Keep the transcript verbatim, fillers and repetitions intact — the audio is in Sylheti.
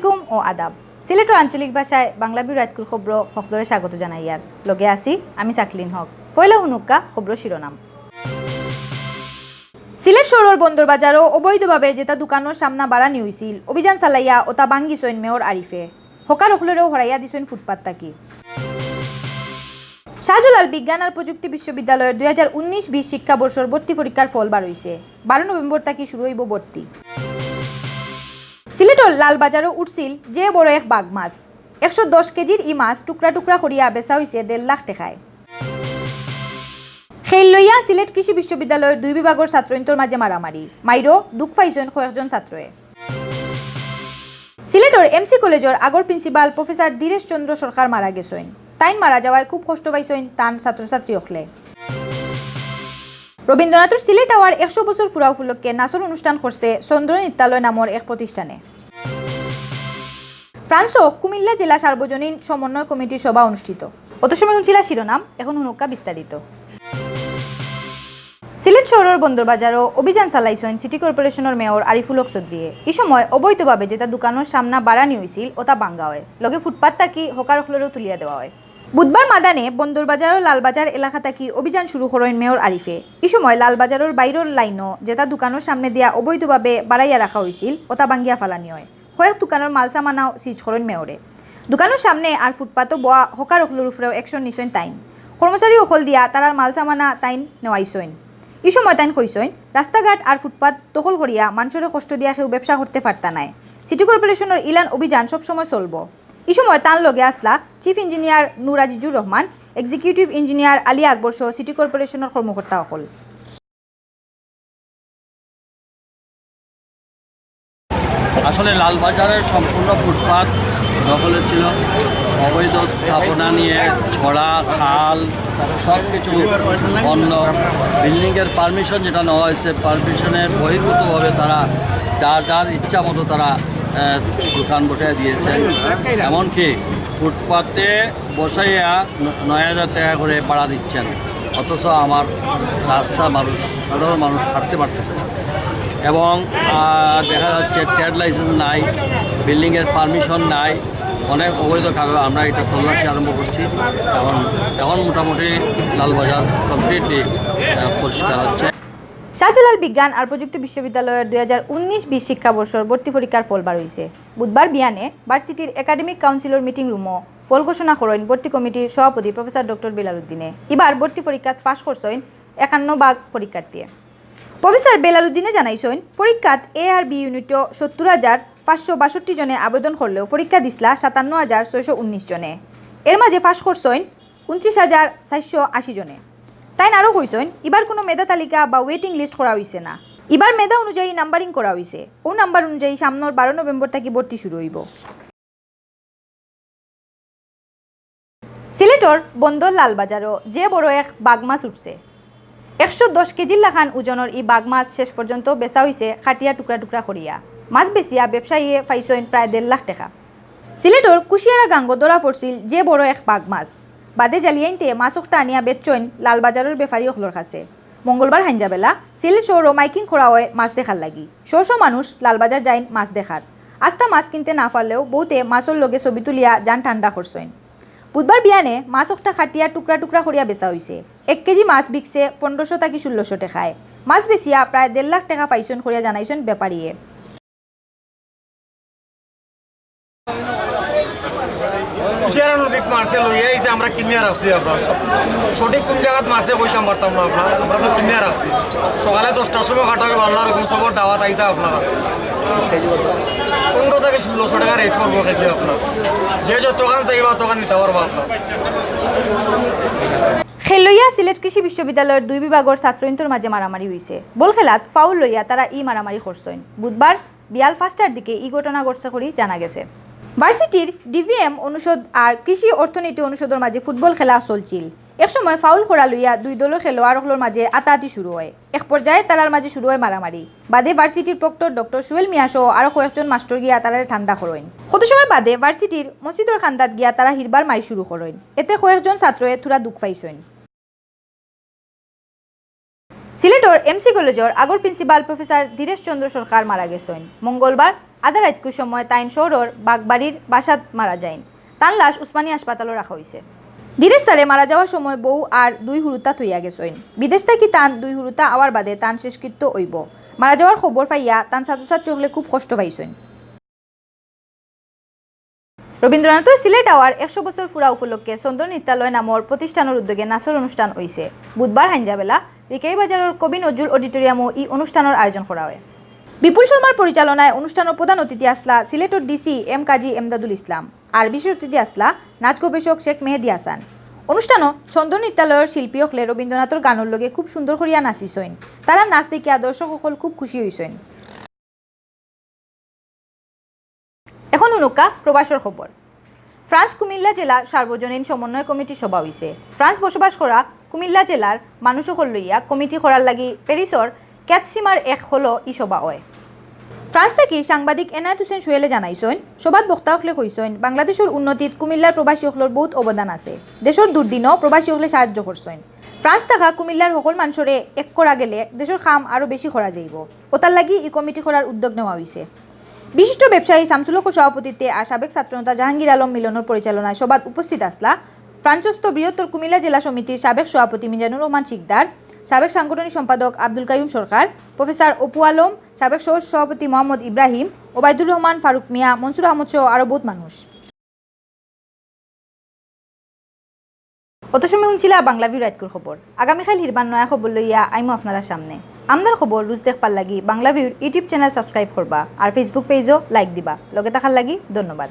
কুম ও আদাব। সিলেটর আঞ্চলিক ভাষায় বাংলা বিরাটকুর খবর হকলরে স্বাগত জানাইয়ার। লগে আছি আমি সাকলিন হক। পয়লা হুনুক্কা খবর শিরোনাম। সিলেট শহরর বন্দর বাজারো অবৈধভাবে যেতা দোকানর সামনা বাড়ানি অইছিল, অভিযান চালাইয়া ওতা ভাঙ্গিছইন মেয়র আরিফে। হকার হকলরেও হরাইয়া দিছইন ফুটপাত থাকি। শাহজালাল বিজ্ঞান আর প্রযুক্তি বিশ্ববিদ্যালয়র দুই হাজার উনিশ বিশ শিক্ষাবর্ষর ভর্তি পরীক্ষার ফল বার অইছে। বারো নভেম্বর থাকি শুরু অইবো ভর্তি। সিলেটর লালবাজারো উঠছিল যে বড় এক বাঘ মাছ। একশো দশ কেজির ই মাছ টুকরা টুকরা করিয়া বেচা অইছে দেড় লাখ টেকায়। খেল লইয়া সিলেট কৃষি বিশ্ববিদ্যালয়র দুই বিভাগর ছাত্রইন্তর মাঝে মারামারি। মাইরো দুখ পাইছইন কয়েকজন ছাত্রয়ে। সিলেটর এমসি কলেজর আগর প্রিন্সিপাল প্রফেসর ধীরেশ চন্দ্র সরকার মারা গেছইন। তাইন মারা যাওয়ায় খুব কষ্ট পাইছইন তান ছাত্রছাত্রী অকলে। রবীন্দ্রনাথর সিলেট আওয়ার একশো বছর পুরা উপলক্ষে নাচর অনুষ্ঠান করছে চন্দ্র নৃত্যালয় নামর এক প্রতিষ্ঠানে। ফ্রান্সও কুমিল্লা জেলা সার্বজনীন সমন্বয় কমিটির সভা অনুষ্ঠিত। অত সময় হুনছিলা শিরোনাম, এখন হুনুক্কা বিস্তারিত। সিলেট শহরর বন্দরবাজারো অভিযান চালাইছইন সিটি কর্পোরেশনর মেয়র আরিফুল হক চৌধুরীয়ে। ই সময় অবৈধভাবে যেতা দোকানর সামনা বাড়ানি অইছিল, ওতা ভাঙ্গা অয়। লগে ফুটপাত থাকি হকার অকলরেও তুলিয়া দেওয়া অয়। বুধবার মাদানে বন্দরবাজারর লালবাজার এলাকা থাকি অভিযান শুরু করইন মেয়র আরিফে। ই সময় লালবাজারর বাইরর লাইনো যেতা দোকানর সামনে দিয়া অবৈধভাবে বাড়াইয়া রাখা অইছিল, ওতা ভাঙ্গিয়া ফালানি অয়। কয়েক দোকানর মালসামানাও সিজ করইন মেয়রে। দোকানর সামনে আর ফুটপাতো বওয়া হকার অকলর উপরেও action নিছইন তাইন। কর্মচারী অকল দিয়া তারার মালসামানা তাইন নেওয়াইছইন। ই সময় তাইন কইছইন, রাস্তাঘাট আর ফুটপাত দখল করিয়া মানষরে কষ্ট দিয়া কেউ ব্যবসা করতে পারতা নায়। সিটি কর্পোরেশনর ইলান অভিযান সবসময় চলবো। ই সময় তান লগে আছলা চিফ ইঞ্জিনিয়ার নূর আজিজুর রহমান, এক্সিকিউটিভ ইঞ্জিনিয়ার আলী আকবর সহ সিটি কর্পোরেশনর কর্মকর্তা অকল। আসলে লালবাজারের সম্পূর্ণ ফুটপাত দখলে ছিল। অবৈধ স্থাপনা নিয়ে ছড়া, খাল, সব কিছু বন্ধ। বিল্ডিংয়ের পারমিশন যেটা নেওয়া হয়েছে, পারমিশনের বহির্ভূতভাবে তারা যার যার ইচ্ছা মতো তারা, আহ, দোকান বসায় দিয়েছেন। এমনকি ফুটপাতে বসাইয়া ন-, নয় হাজার টাকা করে ভাড়া দিচ্ছেন, অথচ আমার রাস্তা মানুষ, সাধারণ মানুষ হাঁটতে পারতেছে না। এবং, আহ, দেখা যাচ্ছে ট্রেড লাইসেন্স নাই, বিল্ডিংয়ের পারমিশন নাই, অনেক অবৈধ কাগজ। আমরা এটা তল্লাশি আরম্ভ করছি। এখন, এখন মোটামুটি লালবাজার কমপ্লিটলি, আহ, পরিষ্কার হচ্ছে। শাহজালাল বিজ্ঞান আর প্রযুক্তি বিশ্ববিদ্যালয়র দুই হাজার উনিশ বিশ শিক্ষাবর্ষর ভর্তি পরীক্ষার ফল বার অইছে। বুধবার বিয়ানে ভার্সিটির একাডেমিক কাউন্সিলর মিটিং রুমো ফল ঘোষণা করইন ভর্তি কমিটির সভাপতি প্রফেসর ডক্টর বেলাল উদ্দিনে। ইবার ভর্তি পরীক্ষাত পাস করছইন একান্ন ভাগ পরীক্ষার্থীয়ে। প্রফেসর বেলাল উদ্দিনে জানাইছইন, পরীক্ষাত এ আর বি ইউনিটো সত্তর হাজার পাঁচশো বাষট্টি জনে আবেদন করলেও পরীক্ষা দিছলা সাতান্ন হাজার ছয়শো উনিশ জনে। এর মাঝে পাস করছইন ঊনত্রিশ হাজার চারশো আশি জনে। তাইন আরও কইছইন, ইবার কুনু মেধা তালিকা বা ওয়েটিং লিস্ট করা অইছে না। ইবার মেধা অনুযায়ী নাম্বারিং করা অইছে। অউ নাম্বার অনুযায়ী সামনর বারো নভেম্বর থাকি ভর্তি শুরু অইবো। সিলেটর বন্দর লালবাজারো যে বড় এক বাঘ মাছ উঠছে। একশো দশ কেজির লাখান ওজনর ই বাঘ মাছ শেষ পর্যন্ত বেচা অইছে কাটিয়া টুকরা টুকরা করিয়া। মাছ বেচিয়া ব্যবসায়ীয়ে পাইছইন প্রায় দেড় লাখ টেকা। সিলেটর কুশিয়ারা গাঙ্গো ধরা পড়ছিল যে বড় এক বাঘ মাছ। বাদে জালিয়াইন্তে মাছ অকটা আনিয়া বেচছইন লালবাজারর বেপারী অকলর কাছে। মঙ্গলবার হাইঞ্জাবেলা সিলেট শহরো মাইকিং করা অয় মাছ দেখার লাগি। শ শ মানুষ লালবাজার যাইন মাছ দেখাত। আস্তা মাছ কিনতে না পারলেও বউতে মাছর লগে ছবি তুলিয়া জান ঠান্ডা করছইন। বুধবার বিয়ানে মাছ অকটা কাটিয়া টুকরা টুকরা করিয়া বেচা অইছে। এক কেজি মাছ বিকছে পনেরোশো থাকি ষোলোশো টেকায়। মাছ বেচিয়া প্রায় দেড় লাখ টেকা পাইছইন করিয়া জানাইছইন বেপারীয়ে। কুশিয়ারা নদীত মারছে, লইয়া আইছে, আমরা কিনিয়া রাখছি। আপনার স-, সঠিক কোন জাগাত মারছে কইতাম পারতাম না আপনার, আমরা তো কিনিয়া রাখছি। সকালে দশটার সময় কাটা অইবো, আল্লাহর হুকুম সবর দাওয়াত আইতা আপনারা। পনেরো থাকি ষোলোশো টেকা রেট পড়বো কেজি আপনার। যে যতখান চাইবা অতখান নিতা পারবা আপনার। খেল লইয়া সিলেট কৃষি বিশ্ববিদ্যালয়র দুই বিভাগর ছাত্রইন্তর মাঝে মারামারি অইছে। বল খেলাত ফাউল লইয়া তারা ই মারামারি করছইন। বুধবার বিয়াল পাঁচটার দিকে ই ঘটনা ঘটছে করি জানা গেছে। ভার্সিটির ডিভিএম অনুষদ আর কৃষি অর্থনীতি অনুষদর মাঝে ফুটবল খেলা চলছিল। এক সময় ফাউল করা লইয়া দুই দলর খেলোয়াড় অকলর মাঝে আতাআতি শুরু অয়। এক পর্যায়ে তারার মাঝে শুরু অয় মারামারি। বাদে ভার্সিটির প্রক্টর ডক্টর সুয়েল মিয়া সহ আরো কয়েকজন মাস্টর গিয়া তারারে ঠান্ডা করইন। কত সময় বাদে ভার্সিটির মসজিদর কান্দাত গিয়া তারা হিরবার মারি শুরু করইন। এতে কয়েকজন ছাত্রয়ে থুড়া দুখ পাইছইন। সিলেটর এমসি কলেজর আগর প্রিন্সিপাল প্রফেসর ধীরেশ চন্দ্র সরকার মারা গেছইন। মঙ্গলবার আধা রাইতকুর সময় তাইন শহরর বাগবাড়ির বাসাত মারা যাইন। তান লাশ উসমানী হাসপাতালো রাখা অইছে। ধীরেশ স্যারে মারা যাওয়ার সময় বউ আর দুই হুরুতা থইয়া গেছইন। বিদেশ থাকি তান দুই হুরুতা আওয়ার বাদে তান শেষকৃত্য অইবো। মারা যাওয়ার খবর পাইয়া তান ছাত্রছাত্রী অকলে খুব কষ্ট পাইছইন। রবীন্দ্রনাথর সিলেট আওয়ার একশো বছর পুরা উপলক্ষে চন্দ্র নৃত্যালয় নামর প্রতিষ্ঠানর উদ্যোগে নাচর অনুষ্ঠান অইছে। বুধবার হাইঞ্জাবেলা রিকাই বাজারর কবি নজরুল অডিটোরিয়ামো ই অনুষ্ঠানর আয়োজন করা অয়। বিপুল শর্মার পরিচালনায় অনুষ্ঠানর প্রধান অতিথি আছলা সিলেটর ডিসি এম কাজী এমদাদুল ইসলাম, আর বিশেষ অতিথি আছলা নাচ গবেষক শেখ মেহেদী হাসান। অনুষ্ঠানো চন্দ্র নৃত্যালয়র শিল্পী অকলে রবীন্দ্রনাথর গানর লগে খুব সুন্দর করিয়া নাচিছইন। তারার নাচ দেখিয়া দর্শক অকল খুব খুশি অইছইন। এখন হুনুক্কা প্রবাসর খবর। ফ্রান্স কুমিল্লা জেলা সার্বজনীন সমন্বয় কমিটির সভা অইছে। ফ্রান্স বসবাস করা কুমিল্লা জেলার মানুষ অকল লইয়া কমিটি করার লাগি প্যারিসর ক্যাথসিমার এক হলো ই সভা অয়। ফ্রান্স থাকি সাংবাদিক এনায়েত হোসেন সোহেলে জানাইছইন, সভাত বক্তা অকলে কইছইন, বাংলাদেশর উন্নতিত কুমিল্লার প্রবাসী অকলর বউত অবদান আছে। দেশর দুর্দিনো প্রবাসী অকলে সাহায্য করছইন। ফ্রান্স থাকা কুমিল্লার হকল মানষরে এক করা গেলে দেশর কাম আরো বেশি করা যাইবো। অতার লাগি ই কমিটি করার উদ্যোগ নেওয়া অইছে। বিশিষ্ট ব্যবসায়ী শামসুল হকর সভাপতিত্বে আর সাবেক ছাত্রনেতা জাহাঙ্গীর আলম মিলনর পরিচালনায় সভাত উপস্থিত আছলা ফ্রান্সস্থ বৃহত্তর কুমিল্লা জেলা সমিতির সাবেক সভাপতি মিজানুর রহমান শিকদার, সাবেক সাংগঠনিক সম্পাদক আব্দুল কাইয়ুম সরকার, প্রফেসর অপু আলম, সাবেক সহ সভাপতি মোহাম্মদ ইব্রাহিম, ওবায়দুর রহমান, ফারুক মিয়া, মনসুর আহমদ সহ আরো বউত মানুষ। অত সময় হুনছিলা বাংলা ভিউ রাইতকুর খবর। আগামীকাইল হিরবার নয়া খবর লইয়া আইমু আপনারার সামনে। আমরার খবর রুজ দেখবার লাগি বাংলা ভিউর YouTube channel subscribe করবা আর Facebook page-ও like দিবা। লগে থাকার লাগি ধন্যবাদ।